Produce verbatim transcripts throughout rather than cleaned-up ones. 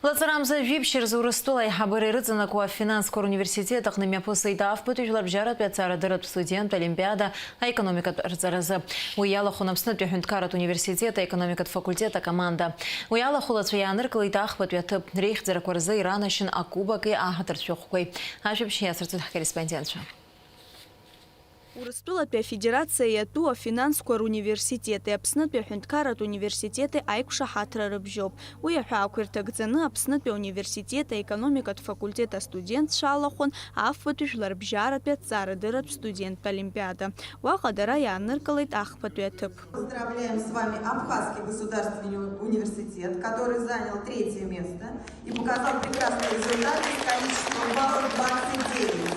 Лаҵарамза жәиԥшь рзы Урыстәыла аиҳабыра ирыҵанакуа афинансқәа руниверситет аҟны мҩаԥысит афбатәи жәларбжьаратәи аҵарадырратә студенттә олимпиада аекономикатә рҵаразы. Уи иалахәын Аԥснытәи аҳәынҭқарратә университет аекономикатә факультет акоманда. Уи алахәылацәа иааныркылеит ахԥатәи аҭыԥ, реихьӡарақәа рзы иранашьан акубоки аҳаҭыртә шәҟәқәеи. Ажәабжь иацырҵоит ҳкорреспондентцәа. Урыстәылатәи Афедерациа иатәу афинансқәа руниверситети Аԥснытәи аҳәынҭқарратә университети аиқәшаҳаҭра рыбжьоуп. Уи аҳәаақәа ирҭагӡаны Аԥснытәи ауниверситет аекономикатә факультет астудентцәа алахәын афбатәи жәларбжьаратәи аҭҵаарадырратә студенттә олимпиада. Уаҟа дара иааныркылеит ахԥатәи аҭыԥ. Поздравляем с вами Абхазский государственный университет, который занял третье место и показал прекрасные результаты с количеством баллов двадцать девять.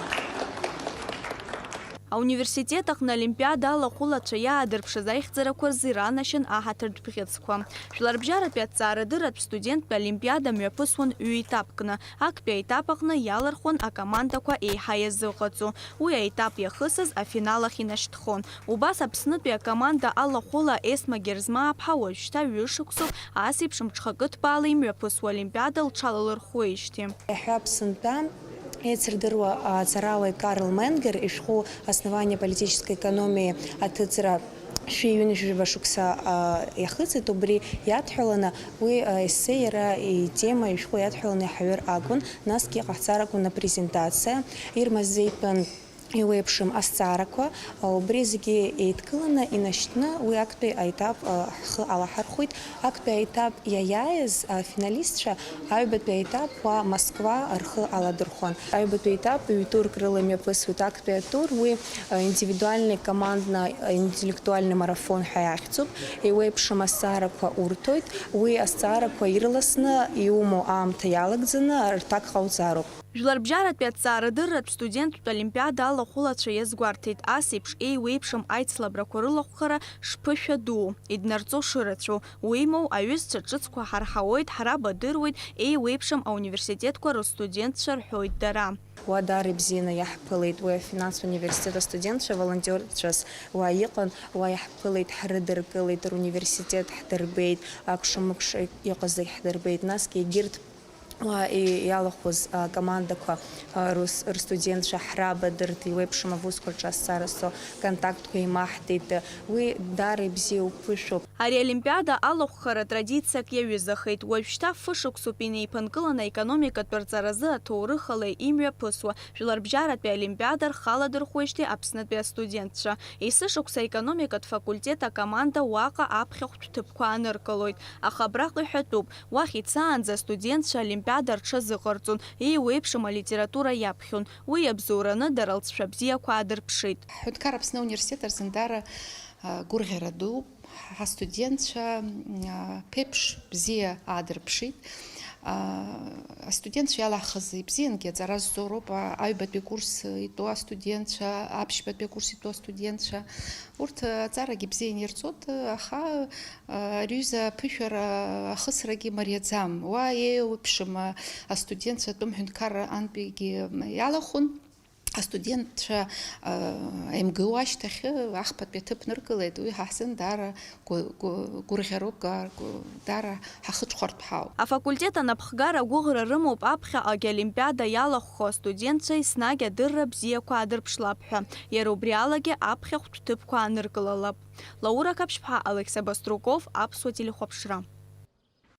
Ауниверситет аҟны олимпиада алахәылацәа иаадырԥшыз аихьӡарақәа рзы иранашьан аҳаҭыртә бӷьыцқәа. Жәларбжьаратәи аҭҵаарадырратә студенттә олимпиада мҩаԥысуан ҩ-етапкны. Актәи аетап аҟны иалырхуан акомандақәа еиҳа иазыҟаҵо. Уи аетап иахысыз афинал ахь инашьҭхон. Убас Аԥснытәи акоманда алахәыла Есма Герзмааԥҳа уажәшьҭа ҩышықәсоуп ас еиԥш мҽхакы ҭбаала имҩаԥысуа олимпиада лҽалалырхуеижьҭеи. Иаҳҳәап, сынтәа еицырдыруа аҵарауаҩ Карл Менгер ишәҟәы «Основания политической экономии» аҭыҵра шәи ҩынҩажәи жәаба шықәса, а, иахыҵит. Убри иадҳәаланы уи, а, есе иара итема, ишәҟәы иадҳәаланы иаҳаҩыр акәын, насгьы иҟаҳҵар акәын апрезентациа. Ирма Зеитәын иуеиԥшым азҵаарақәа, а, убри зегьы еидкыланы инашьҭны уи актәи аетап, а, ҳхы алаҳархәит. Актәи аетап иаиааиз афиналистцәа аҩбатәи аетап уа Москва рхы аладырхәон. Аҩбатәи аетап ҩ-турк рыла имҩаԥысуеит. Актәи атур уи, а, индивидуальный, командно, а, интеллектуальный марафон ҳәа иахьӡуп. Еиуеиԥшым азҵаарақәа урҭоит. Уи азҵаарақәа ирласны иумоу аамҭа иалагӡаны рҭак ҟауҵароуп. Жәларбжьаратәи аҭҵаарадырратә студенттә олимпиада алахәылацәа иазгәарҭеит, ас еиԥш еиуеиԥшым аицлабрақәа рылахәхара шԥышәа дуу, иднарҵо шырацәоу. Уимоу, аҩызцәа ҿыцқәа ҳарҳауеит, ҳрабадыруеит, еиуеиԥшым ауниверситетқәа рыстудентцәа рҳәоит дара. Уа даара ибзианы иаҳԥылеит уи афинанстә университет астудентцәа, волонтерцәас уа иҟан, уа иаҳԥылеит, ҳрыдыркылеит, руниверситет ҳдырбеит, акәша-мыкәша иҟаз зегь ҳдырбеит, насгьы егьырҭ уа и-, иалахәыз, а, командақәа, а, рус-, рстудентцәа ҳрабадырт, еиуеиԥшым авусқәа рҿы азҵаара зцо контактқәа еимаҳдеит. Уи даара ибзиа уԥышәоуп. Ари олимпиада алахәхара традициак иаҩызахеит. Уажәшьҭа фышықәсоуп инеиԥынкыланы аекономикатә рҵаразы аҭоурыхала имҩаԥысуа, жәларбжьаратәи олимпиада рхаладырхәуеижьҭеи Аԥснытәи астудентцәа. Есышықәса аекономикатә факультет акоманда уаҟа аԥхьахәтә ҭыԥқәа аныркылоит. Аха абраҟа иҳәатәуп, уахь ицаанӡа астудентцәа олимпиада рҽазыҟарҵон, еиуеиԥшым алитература иаԥхьон. Уи иабзоураны дара лҵшәа бзиақәа аадырԥшит. Ҳҳәынҭқар Аԥсны ауниверситет азын даара, а, гәырӷьара дууп. Ҳастудентцәа, м, а, ԥеиԥш бзиа аадырԥшит. А, астудентцәа иалаҳхыз ибзиангьы аҵара зҵоу роуп, а, аҩбатәи курс итәоу астудентцәа, аԥшьбатәи акурс итәоу астудентцәа. Урҭ аҵарагьы бзиа инирҵоит, аха, а, ари аҩыза аԥышәара ахысрагьы мариаӡам. Уа еиуеиԥшым, а, астудентцәа атәым ҳәынҭқарра антәигьы иалахәын. Астудентцәа, а, еимгыуа ашьҭахь ахԥатәи аҭыԥ ныркылеит. Уи ҳа ҳзын даара гәы-, гәы-, гәырӷьароуп, га-, гәы-, даара ҳахыҽхәартә ҳауп. Афакультет анапхгара агәыӷра рымоуп аԥхьаҟагь олимпиада иалахәхо астудентцәа еснагь адырра бзиақәа аадырԥшлап ҳәа. Иара убри алагьы аԥхьахәтә ҭыԥқәа ааныркылалап. Лаура Қаԥшьԥҳа, Алықьса Баструков, Аԥсуа телехәаԥшра.